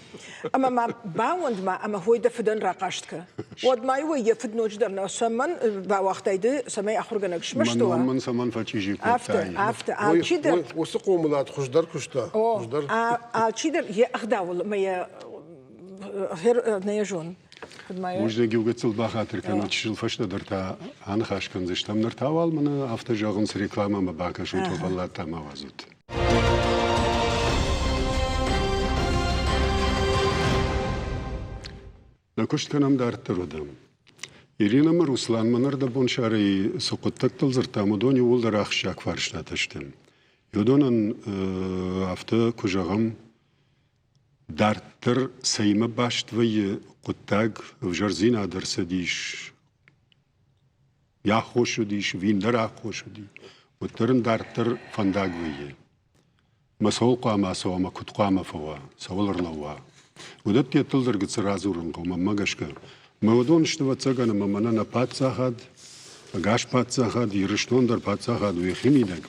Ӕмӕ ма бауӕнд ма ӕмӕ хой дӕ фыдӕн рахъаст кӕ. Уӕд ма-иу ӕй йӕ фыд ноджыдӕр нӕ цӕмӕн бауагътай ды, цӕмӕй ахуыргӕнӕг смӕсты уа. Мӕн цӕмӕн фӕчъизи кодтай? Афтӕ, афтӕ. Алчидӕр Уыцы хъомылад хуыздӕр куыста, хуыздӕр. Алчидӕр йӕ ӕгъдауыл ӕмӕ йӕ нӕ йӕ зон. Бузныг иу гыццыл бахатыр кӕнут, чысыл фӕстӕдӕр та аныхас кӕндзыстӕм. Ныр та уал мын афтӕ зӕгъынц, рекламӕмӕ бакӕсут, уӕ фӕллад та ма уадзут. Нӕ куыст кӕнӕм дарддӕр уыдам. Ирина ӕмӕ Руслан мӕн ӕрдӕбонсарӕй цы хъуыддӕгтыл дзырдтам, уыдон иууылдӕр ахсджиаг фарстатӕ сты. Уыдонӕн афтӕ куы зӕгъӕм, Дарддӕр цӕимӕ баст вӕййы хъуыддаг, ӕвзӕрдзинад ӕрцыдис, йӕ аххос уыдис, вин дӕр аххос уыди, уӕддӕр ын дарддӕр фӕндаг вӕййы. Мӕ цӕуыл хъуамӕ ацӕуа ӕмӕ куыд хъуамӕ фӕуа, цӕуыл ӕрлӕууа. Уыдӕтты йедтыл дӕр гыццыл радзурын хъӕуы, мӕнмӕ гӕсгӕ. Мӕ уыдон сты, ӕвӕццӕгӕн, ӕмӕ мӕнӕ нӕ паддзахад, ӕгас паддзахад, Ирыстон дӕр паддзахад у йӕхи мидӕг.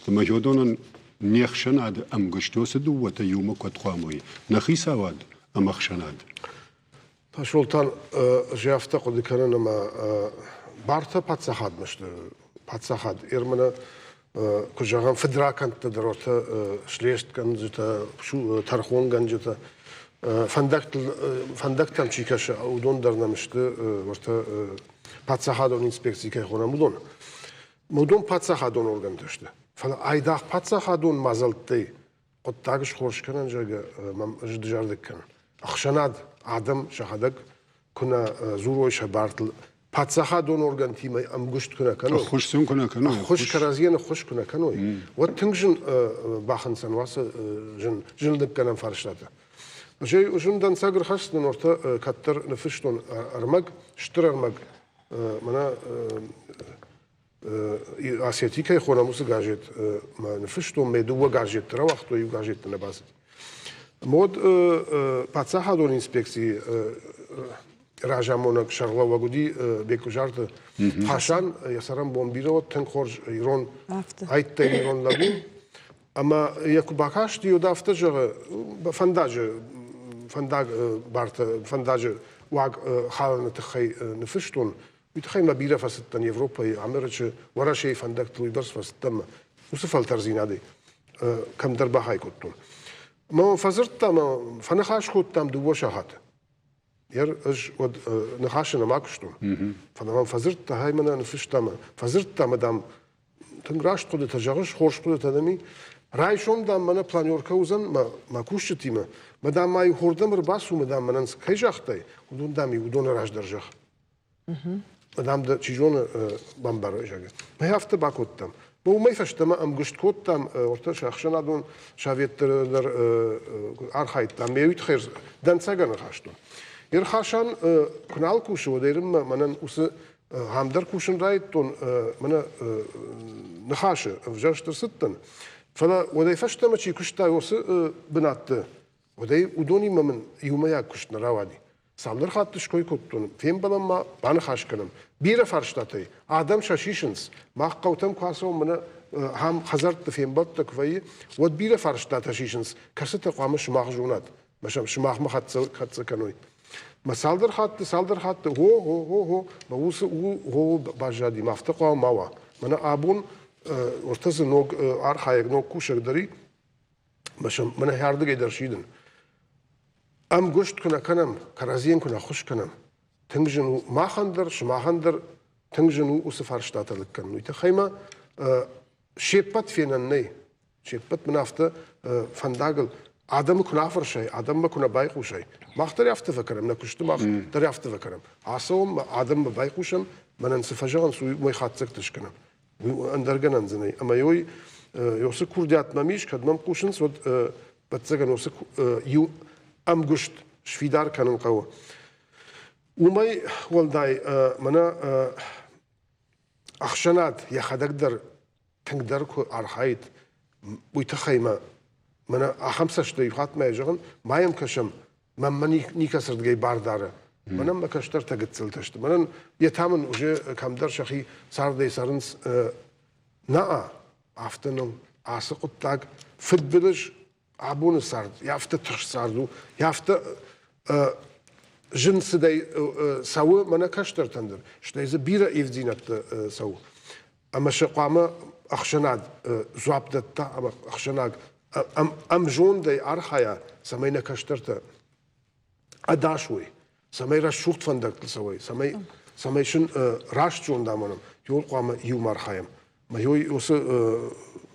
Ӕмӕ уыдонӕн не хсӕнады ӕмгуыст уыцы дыууӕтӕ иумӕ куыд хъуамӕ уой, нӕ хицауад ӕмӕ ӕхсӕнад? Тасолтан, ӕз афтӕ хъуыды кӕнын, ӕмӕ бартӕ паддзахадмӕ сты. Паддзахад Ерманы, куы зӕгъӕм, фыдракӕндтӕ дӕр ортӕ слестгӕнджытӕ, тӕрхонгӕнджытӕ, фӕндӕгтӕм чи кӕсы, уыдон дӕр нӕм сты ортӕ паддзахадон инспекци кӕй хонӕм, уыдон. Уыдон паддзахадон органтӕ сты. Фӕлӕ айдагъ паддзахадон мадзӕлттӕй хъуыддаг схорз кӕнӕн, зӕгъгӕ, мӕм ӕз дызӕрдыг кӕнын. Ӕхсӕнад, адӕм сӕхӕдӕг куы нӕ дзурой сӕ бартыл, паддзахадон органтимӕ ӕмгуыст куы нӕ кӕной, ӕххуыс сын куы нӕ кӕной, ӕххуыс кӕрӕдзийӕн ӕххуыс куы нӕ кӕной, уӕд тынг зын бахынцӕн уацы зын зын лыггӕнӕн фарстатӕ. Зын дӕнцӕг ӕрхӕсдзынӕн ортӕ кӕддӕр ныффыстон ӕрмӕг, стыр ӕрмӕг, мӕнӕ Осети кӕй хонӕм, уыцы газет мӕ ныффыстон, мӕ дыууӕ газетты рауагътой, иу газетты нӕ бацыд. Мод паддзахадон инспекцийы разамонӕг сӕргълӕууӕг уыди Беккуызарты Хасан, йӕ цӕрӕнбон бирӕ уыд, тынг хорз ирон, айттӕй ирон лӕг у. Ӕмӕ йӕ куы бакасти, уӕд афтӕ зӕгъы, фӕндаджы фӕндаг бартӕ, фӕндаджы уаг халыны тыххӕй ныффыстон, Уый тыххӕй ма бирӕ фӕцыдтӕн Европӕйы, Америчы, Уӕрӕсейы фӕндӕгтыл уыйбӕрц фӕцыдтӕн мӕ уыцы фӕлтӕрдзинадӕй кӕмдӕр бахай кодтон. Мӕ фӕдзырдта мӕ, фӕныхас кодтам дыууӕ сахаты. Ер ӕз уӕд ныхасы нӕма куыстон. Фӕлӕ мӕм фӕдзырдта, хай мӕнӕ ныффыста мӕ, фӕдзырдта мӕ, дам, тынг раст хъуыдытӕ зӕгъыс, хорз хъуыдытӕ дӕм и. Райсом, дам, мӕнӕ планеркӕ уыдзӕн мӕ, мӕ кусджытимӕ, мӕ, дам, ма иу хордӕм ӕрбацу, мӕ, дам, мӕнӕн кӕй загътай, уыдон, дам, уыдоны раздӕр зӕгъ. Дам, дӕ, чи зоны, бамбарой, зӕгъгӕ. Мӕ афтӕ бакодтам. Уымӕй фӕстӕмӕ ӕмгуыст кодтам, ортӕ ӕхсӕнадон советты дӕр архайдтам. Ме уый тыххӕй дӕнцӕгӕн ӕрхастон. Ӕрхасан куы нал кусы, уӕд ӕрынмӕ мӕнӕн уыцы ам дӕр кусын райдыдтон, мӕнӕ ныхасы ӕвзӕрст ӕрцыдтӕн. Фӕлӕ уӕдӕй фӕстӕмӕ чи куыста уыцы бынӕтты, уӕдӕй уыдонимӕ мын иумӕйаг куыст нӕ рауади. Цалдӕр хатты ской кодтон, фембӕлӕм ма, баныхас кӕнӕм. Бирӕ фарстатӕй адӕм сӕ сисынц. Мах хъӕутӕм куы ацӕуӕм, мӕнӕ ахӕм хӕдзӕртты фембӕлдтӕ куы вӕййы, уӕд бирӕ фарстатӕ сисынц, кӕцытӕ хъуамӕ сымах зонат, мӕ сӕм сымахмӕ хӕццӕ кӕной. Мӕ цалдӕр хатты, цалдӕр хатты, хо, хо, хо, хо, мӕ уыцы у, хо баззади, мӕ афтӕ хъуамӕ ма уа. Мӕнӕ абон ортӕ дзы ног архайӕг, ног кусӕг дӕр и, мӕ сӕм мӕнӕ хӕрдыгӕй дӕр сидын. Ӕмгуыст куы нӕ кӕнӕм, кӕрӕдзийӕн куы нӕ ӕххуыс кӕнӕм, тынг зын у махӕн дӕр, сымахӕн дӕр тынг зын у уыцы фарстатӕ лыг кӕнын. Уый тыххӕй ма се ппӕт фенӕн нӕй. Се ппӕт мын афтӕ фӕндагыл адӕмы куы нӕ афӕрсай, адӕммӕ куы нӕ байхъусай, мах дӕр афтӕ фӕкӕнӕм, нӕ куысты мах дӕр афтӕ фӕкӕнӕм. Ацӕуӕм, адӕммӕ байхъусӕм, мӕнӕн цы фӕзӕгъынц, уый хатдзӕгтӕ скӕнӕм. Ӕндӕр гӕнӕн дзы нӕй. Ӕмӕ уый уыцы курдиат мӕм ис, кӕд мӕм хъусынц, уӕд ӕвӕццӕгӕн уыцы иу ӕмгуыст сфидар кӕнын хъӕуы. Уымӕй уӕлдай мӕнӕ ӕхсӕнад йӕхӕдӕг дӕр тынгдӕр куы архайид, уый тыххӕй мӕ мӕнӕ ахӕм цӕстӕй иу хатт ма йӕ зӕгъын, ма йӕм кӕсӕм, мӕнмӕ никӕцырдыгӕй бар дары. Мӕнӕн мӕ кӕстӕртӕ гыццылтӕ сты. Мӕнӕн йе та мын уже кӕмдӕр сӕхи цардӕй цӕрынц. Наа, афтӕ нӕу. Ацы хъуыддаг фыдбылыз абоны цард, афтӕ тыхст цард у, афтӕ зын цыдӕй цӕуы мӕнӕ кӕстӕртӕн дӕр, стӕй дзы бирӕ ивддзинӕдтӕ цӕуы. Ӕмӕ сӕ хъуамӕ ӕхсӕнад дзуапп дӕтта ӕмӕ ӕхсӕнад ӕмзондӕй архайа, цӕмӕй нӕ кӕстӕртӕ ӕдас уой, цӕмӕй рӕсугъд фӕндӕгтыл цӕуой, цӕмӕй, цӕмӕй сын раст зонд амонӕм, иуыл хъуамӕ иумӕ архайӕм. Мӕ уыцы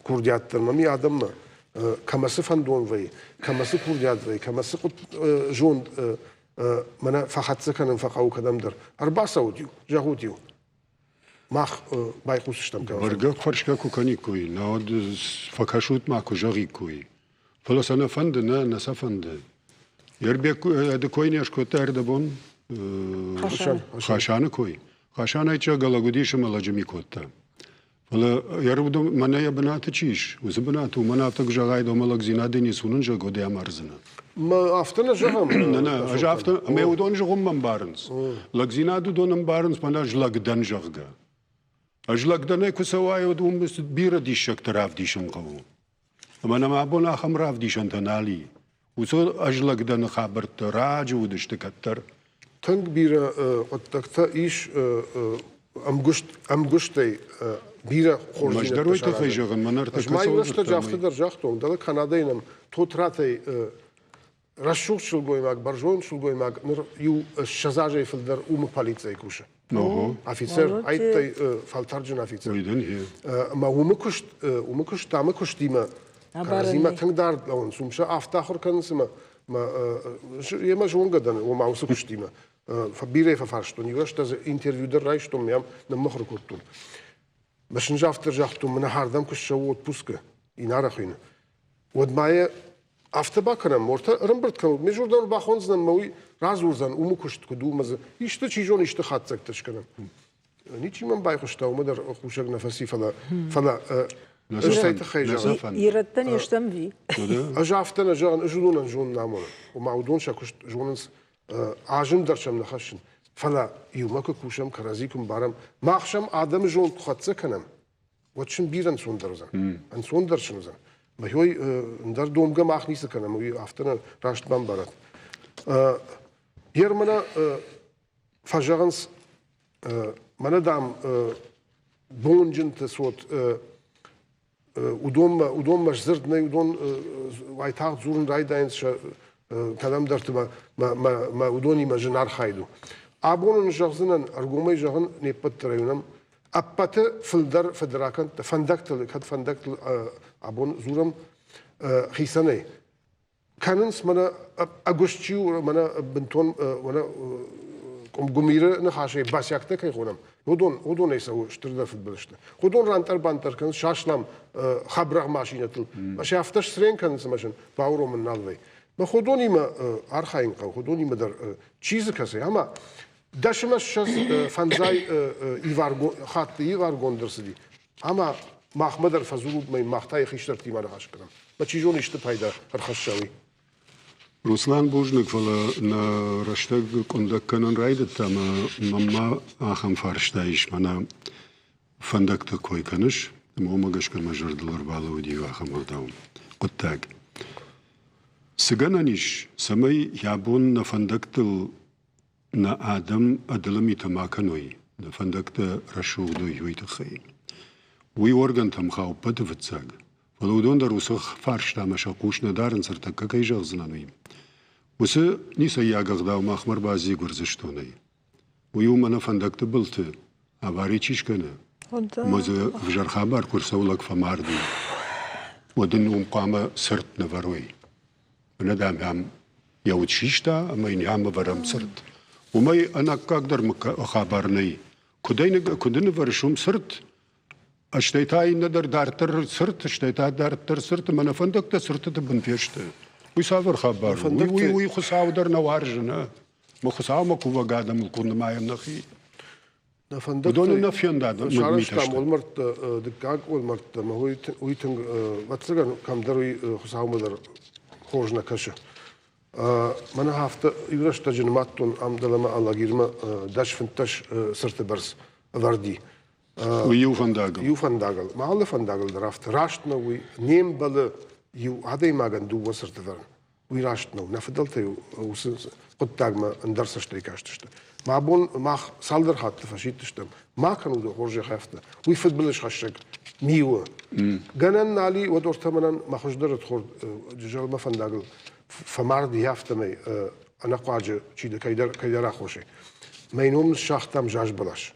курдиат дӕр мӕм адӕммӕ кӕмӕ цы фӕндон вӕййы, кӕмӕ цы курдиат вӕййы, кӕмӕ цы зонд мӕнӕ фӕхӕццӕ кӕнын фӕхъӕуы кӕдӕмдӕр. Ӕрбацӕут-иу, зӕгъут-иу, мах байхъусдзыстӕм. Бӕргӕ фӕрсгӕ куы кӕниккой, науӕд фӕкӕсут ма куы зӕгъиккой. Фӕлӕ сӕ нӕ фӕнды, нӕ, нӕ сӕ фӕнды. Ербек ды кой не скодта ӕрдӕбон Хасаны кой. Хасанӕй чъӕгӕлӕг уыдис ӕмӕ лӕджы ми кодта. Фӕлӕ мӕнӕ йӕ бынаты чи ис, уыцы бынаты уымӕн афтӕ куы зӕгъай, ӕмӕ лӕгдзинадӕй ницы уынын, зӕгъ, уӕд ӕй амардзынӕ. Афтӕ нӕ зӕгъӕм. Нӕ, нӕ, ӕз афтӕ, ӕмӕ уыдон зыгъуыммӕ ӕмбарынц. Лӕгдзинад уыдон ӕмбарынц, мӕнӕ ӕз лӕг дӕн, зӕгъгӕ. Ӕз лӕг дӕнӕй куы цӕуай, уӕд уым бирӕ диссӕгтӕ равдисын хъӕуы. Ӕмӕ нӕм абон ахӕм равдисӕнтӕ нал и. Уыцы ӕз лӕг дӕны хабӕрттӕ раджы уыдысты кӕддӕр. Тынг бирӕ хъуыддӕгтӕ ис ӕмгуыст, ӕмгуыстӕй бирӕ хорздзинӕдтӕ Ӕз дӕр уый тыххӕй зӕгъын, мӕн ӕртӕккӕ Ӕз ма иу рӕстӕджы афтӕ дӕр загътон, дӕлӕ Канадӕйы нӕм Тотратӕй рӕсугъд сылгоймаг, бӕрзонд сылгоймаг ныр иу 20 азӕй фылдӕр уымы полицӕйы кусы. Офицер, айттӕй фӕлтӕрджын офицер. Ӕмӕ уымы куыст, уымы куыст амы куыстимӕ кӕрӕдзимӕ тынг дард лӕууынц. Уым сӕ афтӕ ахуыр кӕнынц ӕмӕ йемӕ зонгӕ дӕн, ома уыцы куыстимӕ. Бирӕ фӕфарстон, иу рӕстӕг дзы интервью дӕр райстон, мӕм ныммыхуыр кодтон. Мӕ афтӕ загътон, мӕнӕ хӕрдӕм куы ссӕуы отпускы, Инара хуыйны, уӕд ма йӕ афтӕ бакӕнӕм, ортӕ ӕрӕмбырд кӕнут, ме журнал бахондзынӕн мӕ уый радзурдзӕн, уымы куыст куыд у, мӕ дзы исты, чи зоны, исты хатдзӕгтӕ скӕнӕм. Ничи мӕм байхъуыста, уымӕ дӕр хъусӕг нӕ фӕци, фӕлӕ фӕлӕ ӕз цӕй тыххӕй зӕгъын. Ирӕттӕ не стӕм ви? Ӕз афтӕ нӕ зӕгъын, ӕз уыдонӕн зонын амонын. Ома уыдон сӕ куыст зонынц, азым дӕр сӕм нӕ хӕссын. Фӕлӕ иумӕ куы кусӕм, кӕрӕдзи куы мбарӕм, мах сӕм адӕмы зонд куы хӕццӕ кӕнӕм, уӕд сын бирӕ ӕнцондӕр уыдзӕн. Ӕнцондӕр сын уыдзӕн. Мӕхой ӕндӕр домгӕ мах ницы кӕнӕм, уый афтӕ нӕ раст бамбарат. Германа фӕзӕгъынц, мӕнӕ дам бонджынты цот уыдонмӕ, уыдонмӕ сдзырд нӕй, уыдон уайтагъд дзурын райдайынц сӕ кӕдӕмдӕрты мӕ, мӕ, мӕ уыдонимӕ зын архайд у. Абон ын зӕгъдзынӕн, ӕргомӕй зӕгъын, не ппӕт дӕр уынӕм, ӕппӕты фылдӕр фыдракӕндтӕ фӕндӕгтыл, кӕд фӕндӕгтыл абон дзурӕм хицӕнӕй, кӕнынц мӕнӕ ӕгуыст чи у, мӕнӕ бынтон мӕнӕ гуымиры ныхасӕй басяктӕ кӕй хонӕм, уыдон, уыдонӕй цӕуы стырдӕр фыдбылызтӕ. Уыдон рантъӕр-бантъӕр кӕнынц саслам хӕбрӕгъ машинӕтыл. Сӕ афтӕ сцырен кӕнынц ӕмӕ сын бауромын нал вӕййы. Мӕ уыдонимӕ архайын хъӕуы, уыдонимӕ дӕр чи дзы кӕсы, ӕмӕ 10 ӕмӕ 20 фӕндзай хатты иваргонд ӕрцыди. Ӕмӕ махмӕ дӕр фӕдзурут, мӕ мах та йӕ хистӕртимӕ ныхас кӕнӕм. Мӕ чи зоны исты пайда ӕрхӕсса уый. Руслан, бузныг, фӕлӕ нӕ рӕстӕг къуындӕг кӕнын райдыдта ӕмӕ мӕнмӕ ахӕм фарста ис, мӕнӕ фӕндӕгты кой кӕныс, ӕмӕ уымӕ гӕсгӕ мӕ зӕрдыл ӕрбалӕууыди ахӕм ӕгъдау хъуыддаг. Цы гӕнӕн ис, цӕмӕй йӕ бон нӕ фӕндӕгтыл нӕ адӕм ӕдылы митӕ ма кӕной, нӕ фӕндӕгтӕ рӕсугъд уой, уый тыххӕй. Уый органтӕм хауы ӕппӕты фыццаг, фӕлӕ уыдон дӕр уыцы фарстамӕ сӕ хъус нӕ дарынц, ӕртӕккӕ кӕй зӕгъдзынӕн, уый. Уыцы ницӕййаг ӕгъдау махмӕ ӕрбацыди Гуырдзыстонӕй. Уый у мӕнӕ фӕндӕгты былты авари чи скӕны, ӕмӕ дзы ӕвзӕр хабар куы рцӕуы, лӕг фӕмард, уӕд ын уым хъуамӕ цырт нывӕрой. Мӕнӕ, дам, ӕм йӕ уд систа ӕмӕ йын ам ӕвӕрӕм цырт. Уымӕй ӕнаккагдӕр хабар нӕй. Куыд ӕй куыд нывӕрыс уым цырт, стӕй та иннӕ дӕр дарддӕр цырт, стӕй та дарддӕр цырт, ӕмӕ нӕ фӕндӕгтӕ цыртыты бын фесты. Уый цавӕр хабар у? Уый, уый, уый Хуыцау дӕр нӕ уарзы, нӕ? Мӕ Хуыцаумӕ кувӕг адӕмыл куы нымайӕм нӕхи. Нӕ фӕндӕгтӕ нӕ фендад сарӕзтам уӕлмӕрдтӕ, дыккаг уӕлмӕрдтӕ, ӕмӕ уый тынг, ӕвӕццӕгӕн, кӕмдӕр уый Хуыцаумӕ дӕр хорз нӕ кӕсы. Мӕнӕ афтӕ иу рӕстӕджы нымадтон ам дӕлӕмӕ Алагирмӕ 10-15 цырты бӕрц ӕвӕрди. Уый иу фӕндагыл? Иу фӕндагыл. Ма алы фӕндагыл дӕр афтӕ. Раст нӕу уый. Не мбӕлы иу адӕймагӕн дыууӕ цырты вӕрын. Уый раст нӕу. Нӕ фыдӕлтӕ-иу уыцы хъуыддагмӕ ӕндӕр цӕстӕй кастысты. Мӕ абон мах цалдӕр хатты фӕсидтыстӕм, ма кӕнут уӕ хорзӕх афтӕ. Уый фыдбылызхӕссӕг ми у. Гӕнӕн нал и, уӕд ортӕ мӕнӕн мӕ хуыздӕр ӕрдхорд Джызӕлмӕ фӕндагыл фӕмард и афтӕмӕй ӕнӕхъуаджы чидӕр кӕйдӕр, кӕйдӕр аххосӕй. Мӕ ном ныссагътам заз бӕлас.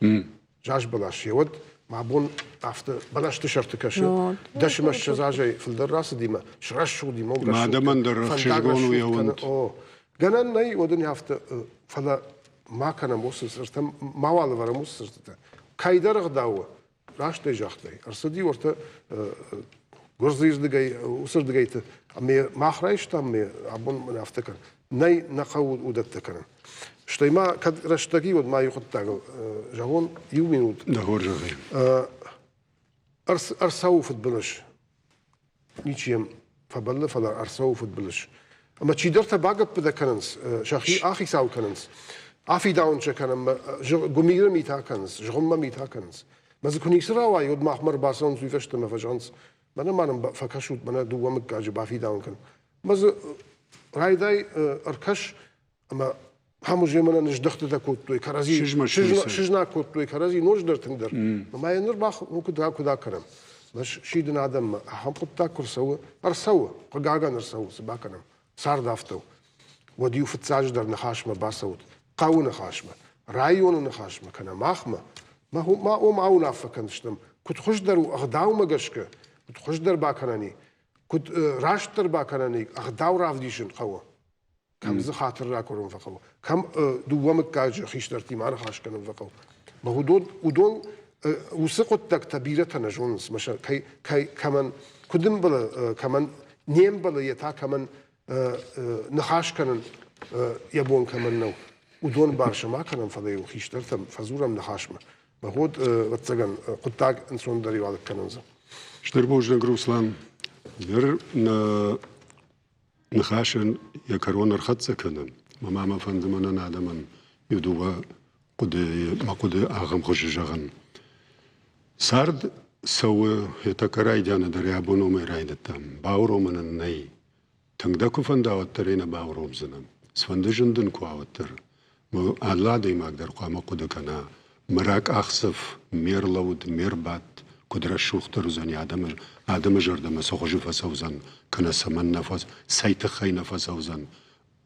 Заз бӕлас йеуӕд мӕ бон афтӕ бӕлӕсты сӕрты кӕсы. 10 ӕмӕ 20 азӕй фылдӕр рацыди мӕ срӕсугъди мом рӕсугъд. Адӕмӕн дӕр ӕхсызгон у йӕ уынд. О, гӕнӕн нӕй, уӕд ын афтӕ, фӕлӕ ма кӕнӕм уыцы цыртӕ, мауал ӕвӕрӕм уыцы цыртытӕ. Кӕйдӕр ӕгъдауы, раст ӕй загътай, ӕрцыди уӕртӕ гуырдзыйы рдыгӕй, уыцы рдыгӕйты, ӕмӕ мах райстам, ӕмӕ абон мын афтӕ кӕн. Нӕй, нӕ хъӕуы уыдӕттӕ кӕнын. Стӕй ма кӕд рӕстӕги, уӕд ма иу хъуыддагыл зӕгъон иу минут. Дӕ хорзӕхӕй. Ӕрцӕуы фыдбылыз. Ничи йӕм фӕбӕллы, фӕлӕ ӕрцӕуы фыдбылыз. Ӕмӕ чидӕртӕ багӕппытӕ кӕнынц, сӕхи ахицау кӕнынц, афидауын сӕ кӕнынмӕ, гуымиры митӕ кӕнынц, зыгъуыммӕ митӕ кӕнынц. Мӕ дзы куы ницы рауайы, уӕд махмӕ ӕрбацӕуынц, уый фӕстӕмӕ фӕзӕгъынц, мӕнӕ ма нын фӕкӕсут, мӕнӕ дыууӕ мыггаджы бафидауын кӕн. Мӕ дзы райдай ӕркӕс ӕмӕ хамузе мӕнӕ ныздӕхтытӕ кодтой кӕрӕдзи, сызнаг кодтой кӕрӕдзи ноджыдӕр тынгдӕр. Ӕмӕ йӕ ныр мах куыд куыд акӕнӕм? Сидын адӕммӕ, ахӕм хъуыддаг куы рцӕуы, ӕрцӕуы, хъыгагӕн ӕрцӕуы, цы бакӕнӕм? Цард афтӕ у. Уӕд-иу фыццаджыдӕр ныхасмӕ бацӕут, хъӕуы ныхасмӕ, районы ныхасмӕ кӕнӕ махмӕ. Ма ом ауынаффӕ кӕндзыстӕм, куыд хуыздӕр у ӕгъдаумӕ гӕсгӕ, куыд хуыздӕр бакӕнӕн и, куыд растдӕр бакӕнӕн и, ӕгъдау равдисын хъӕуы. Кӕм дзы хатыр ракурын фӕхъӕуы, кӕм дыууӕ мыггаджы хистӕртимӕ аныхас кӕнын фӕхъӕуы. Мӕ уыдон, уыдон уыцы хъуыддӕгтӕ бирӕтӕ нӕ зонынц, мӕ сӕ кӕй, кӕй, кӕмӕн куыд ӕмбӕлы, кӕмӕн не мбӕлы, йе та кӕмӕн ныхас кӕнын йӕ бон кӕмӕн нӕу, уыдон бар сӕ ма кӕнӕм, фӕлӕ-иу хистӕртӕм фӕдзурӕм ныхасмӕ. Мӕ ход, ӕвӕццӕгӕн, хъуыддаг ӕнцондӕр иу алыг кӕнын дзы. Стыр бузныг, Руслан. Ныр нӕ ныхасӕн йӕ кӕрон ӕрхӕццӕ кӕнӕм. Мӕ ма мӕ фӕнды мӕнӕн адӕмӕн иу-дыууӕ хъуыдыйы мӕ хъуыды ахӕм хуызы зӕгъын. Цард цӕуы йӕ тӕккӕ райдианы дӕр йӕ абон уымӕй райдыдтам. Бауромӕн ын нӕй. Тынг дӕ куы фӕнда, уӕддӕр ӕй нӕ бауромдзынӕн. Цыфӕнды зын дын куы уа, уӕддӕр. Алы адӕймаг дӕр хъуамӕ хъуыды кӕна, мӕ ракъахдзӕф, ме рлӕуд, ме рбадт куыд рӕсугъддӕр уыдзӕни адӕмы, адӕмы зӕрдӕмӕ цы хуызы фӕцӕудзӕн, кӕнӕ цӕмӕн нӕ фӕ, цӕй тыххӕй нӕ фӕцӕудзӕн,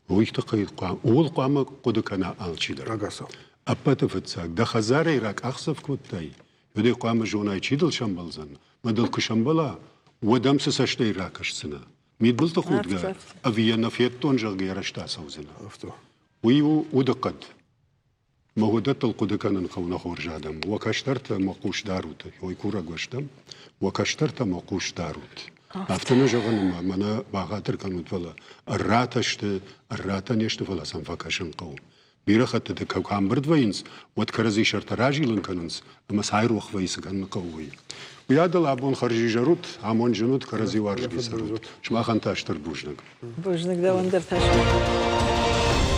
уый тыххӕй ууыл хъуамӕ хъуыды кӕна алчидӕр. Рагацау. Ӕппӕты фыццаг, дӕ хӕдзарӕй ракъахдзӕф кодтай, уӕд ӕй хъуамӕ зонай, чи дыл сӕмбӕлдзӕн, мӕ дыл куы сӕмбӕла, уӕд ӕм цы цӕстӕй ракӕсдзынӕ. Мидбылты худгӕ, ӕви йӕ нӕ федтон, зӕгъгӕ, йӕ рӕзты ацӕудзынӕ. Уый у удыхъӕд. Мӕ уыдӕттыл хъуыды кӕнын хъӕуы нӕ хорз адӕм. Уӕ кӕстӕртӕ мӕ хъус дарут. Ой, курӕг уӕ стӕм. Уӕ кӕстӕртӕ мӕ хъус дарут. Афтӕ нӕ зӕгъын ӕмӕ мӕнӕ бахатыр кӕнут, фӕлӕ ӕрратӕ сты, ӕрратӕ не сты, фӕлӕ сӕм фӕкӕсын хъӕуы. Бирӕ хӕттыты куы ӕмбырд вӕййынц, уӕд кӕрӕдзи сӕртӕ разилын кӕнынц ӕмӕ сӕ айрох вӕййы, цы кӕнын хъӕуы, уый. Уыйадыл абон хӕрзизӕр ут, амондджын ут, кӕрӕдзи уарзгӕ цӕрут. Сымахӕн та стыр бузныг. Бузныг дӕуӕн дӕр, Тасо.